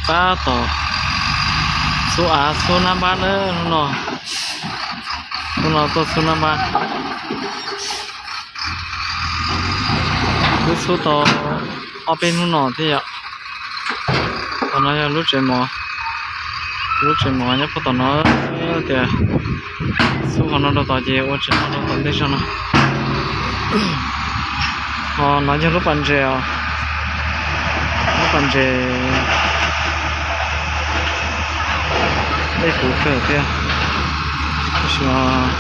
Tab tom xub av xub nab npab na hnub no. Hnub no tuaj xub nab npab. Twb xub tau ob peb hnub no thiab yom. Qhov no yog lub tsev mov, lub tsev mov nyob puag tom no tias xub qhov no rau tod ces ua tsev mov rau tom ntej zog no. Ho no yog lub pas ntses os, lub pas ntses dej puv kawg thiab, tab sis mas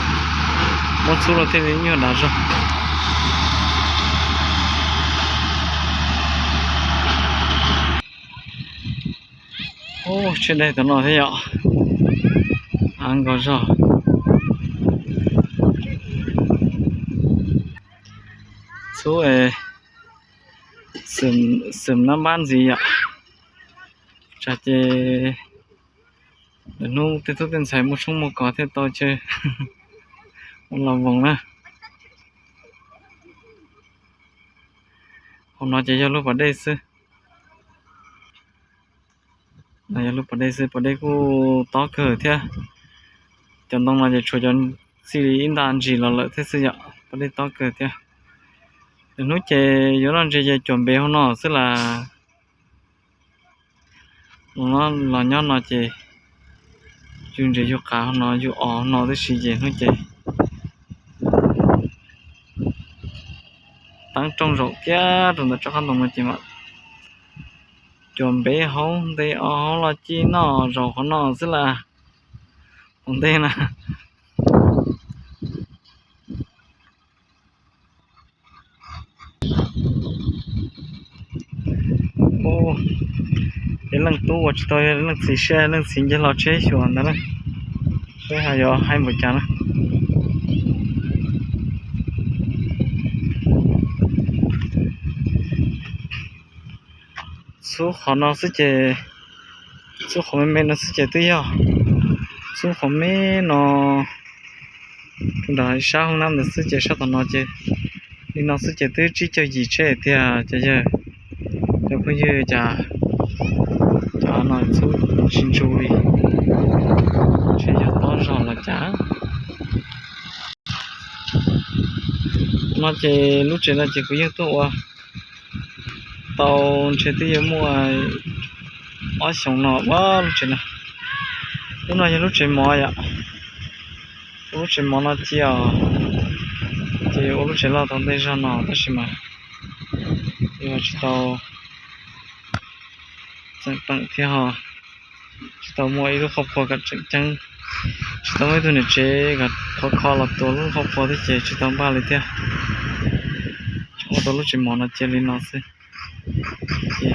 muab xub los thiaj li nyuag dav zog. Tsheej dej tom no thiab yom, av nkos zog. Xub es xwm nab npab ntxiv yom, tsam ces lwm hnub tej tub tej ntxhais muaj tshoob muaj kos thiaj tau chaw ua los voos na. Hauv no ces yog lub pas dej xwb. Yog lub pas dej xwb, pas dej kuj tob kawg thiab. Cov ntoo no ces tshuav cov txij li ib nta ntsis los lawm thiab xwb yom, pas dej tob kawg thiab. Lwm hnub ces yuav noj ntses ces cuam npev hauv no xwb las. Los nyob no ces yug ntses yug qav hauv no yug os hauv no tib si ces hnub ces teeb rooj zaum kiag rau ntawm tsob qab ntoo no ces mam cuam npev hauv nte os hauv los ci noj zaum qhov no xwb las. Tom ntej na. Yog leej tub ua tsis tau, yog leej txiv siab, leej txiv nce hlo tsheb xyuas ntawd na, seb ho yuav haib npaum cas na. Xub qhov no xwb ces, xub qhov me me no xwb ces twb yog, xub qhov me no rau nram sab hoob nab ntawd xwb ces sab tom no ces li no xwb ces twb tsib caug yim tsheb tiag ces yog cov phooj ywg cas cov no xub tsis ntsu li, ntshe yog tob zog los cas. No ces lub tsev no ces kuv yeej tuaj ua tau ntshe twb yuav muaj ob xyoos no ua lub tsev no. Lub no yog lub tsev mov yom, ua lub tsev mov no cia os, ces ua lub tsev loj tau ntej zog no tab sis mas yog tsis tau tseem pleem thiab ho tsis tau muaj ib lub qhov phuas kom tseem ceeb, tsis tau muaj ib tug niam tsev kom khov kho los tua lub qhov phuas thiab ces tsis tau npaj li thiab. Ua tau lub tsev mov no cia li no xwb. Ces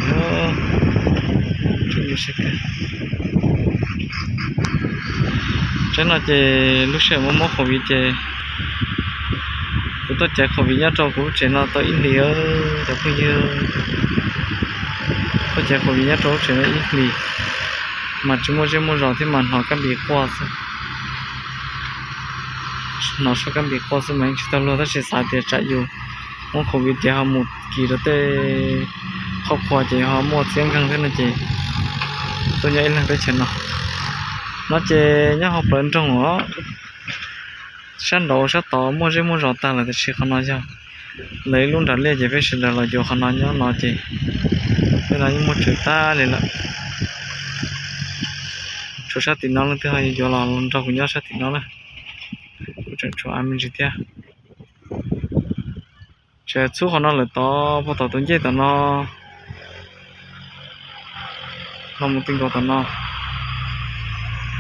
tseeb no ces lub sij hawm muaj muab covid ces kuv tuaj caiv covid nyob rau kuv lub tsev no tau ib hlis, cov phooj ywg, tuaj caiv covid nyob rau lub tsev no ib hlis, mas tsis muaj zej muaj zos thiab mas hnov kab npis quaj xwb. Hnov suab kab npis quaj xwb mas yeej tsis tau luag tab sis xav tias tsam yus muab covid ces ho mus kis rau tej qhov phuas ces ho muaj txiab nkeeg thiab no ces tuaj nyob ib leeg teb chaws no. No ces nyob hauv plawv nroog os, sab nraud sab tod muaj zej muaj zos tag lawm tab sis qhov no yog lawv ib lub nram liaj ces peb sawv daws los yuav qhov no nyob no ces tej no yeej muaj tsawg tag li lawm. Tshuav sab tim no leej twg ho yuav los nrog kuv nyob sab tim no na. Kuv tseem tshuav av me ntsis thiab. Tseem txhub qhov no lawm tod puag tom tus ncej tom no los mus ti nkaus tom no,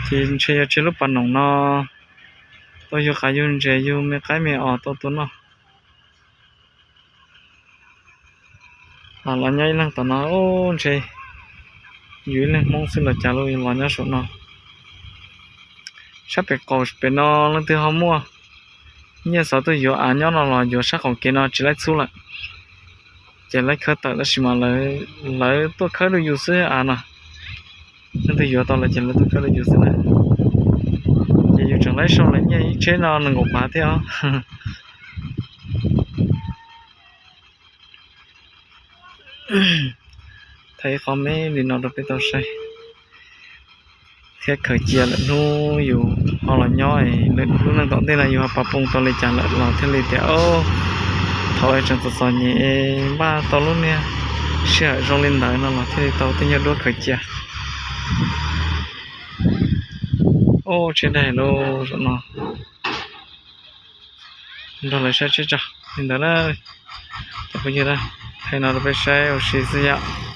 ces ntshe yog tseg lub pas noom no tau yug qav yug ntses yug me qaib me os tau tua noj. Los nyob ib leeg tom no ntshe yus ib leeg Hmoob xwb los cas los nyob saum no. Sab pem qaum pem no leej twg ho muaj nyiaj xav tuaj yuav av nyob no los yuav sab qaum kev no tsis laib txhub lawm. Ces laib khawb tawm tab sis mas lawv tuaj khawb rau yus xwb av no. Leej twg yuav tau lawm ces lawv tuaj khawb rau yus xwb na. Ces yus tseem laib sau lawv nyiaj ib tsheb no nees nkaum phav thiab os. Thaij ib qho me li no rau peb tau saib thiab khaws cia lawm hnub yus ho los nyob, lub neej tom ntej no yus ho pov poob tau li cas lawm los thiaj li tias thaum tseem txom txom nyem npaj tau lub niag sij hawm zoo li ntawd no los thiaj li tau tej nyuag duab khaws cia. Ub, tsheb daig lub zos no, nrog lawv saib tsheb tso. Li ntawd na, cov phooj ywg, thaij no rau peb saib ua si xwb yom.